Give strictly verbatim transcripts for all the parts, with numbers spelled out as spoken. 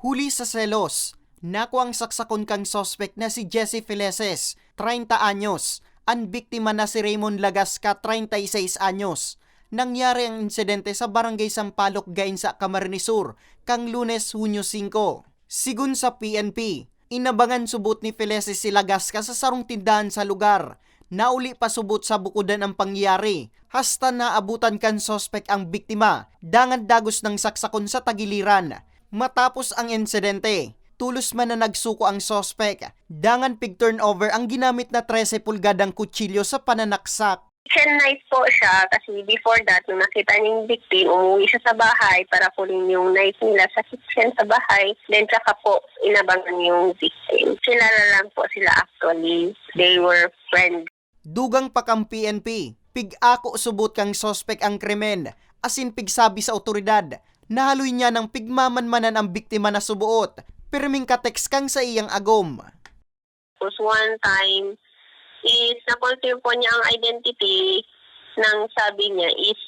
Huli sa selos, nakuang saksakon kan suspek na si Jesse Feleces, treinta anyos, an biktima na si Raymond Lagasca, treinta y seis anyos. Nangyari ang insidente sa Barangay Sampaloc, Gainza, Camarines Sur, kan Lunes, Hunyo singko. Sigon sa P N P, inabangan subot ni Feleces si Lagasca sa sarong tindahan sa lugar. Nauli pa subot sa bukodan ang pangyayari, hasta naabutan kan suspek ang biktima, dangan dagos nang saksakon sa tagiliran. Matapos ang insidente, tulos man na nagsuko ang suspek, dangan pig-turnover ang ginamit na trese pulgadang kutsilyo sa pananaksak. Kitchen knife po siya kasi before that, nung nakita niya yung victim, umuwi siya sa bahay para kunin yung knife nila sa kitchen sa bahay. Then tsaka po, inabangan yung victim. Kilala lang po sila actually. They were friends. Dugang pa kan P N P, pig-ako subot kan suspek ang krimen, asin pigsabi sa otoridad, nahaloy niya nang pigmamanmanan ang biktima na suboot, pirming ka-text kan saiyang agom. Tapos one time, is na-confirm po niya ang identity ng sabi niya is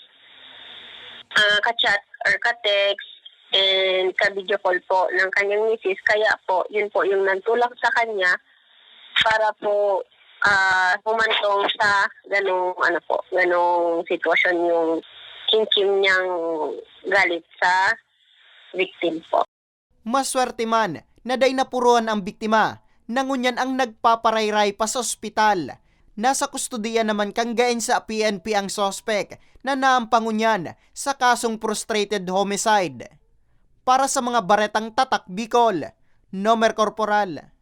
ah, ka-chat or ka-text and ka-video call po ng kanyang misis. Kaya po, yun po yung nagtulak sa kanya para po ah, humantong sa ganong, ano po, ganong sitwasyon yung kimkim niyang galit sa victim po. Maswerte man na dai napuruhan ang biktima, na ngunyan ang nagpaparayray pa sa ospital. Nasa kustodiya naman kan Gainza P N P ang suspek na naampang ngunyan sa kasong frustrated homicide. Para sa mga baretang Tatak Bicol, Nomer Corporal.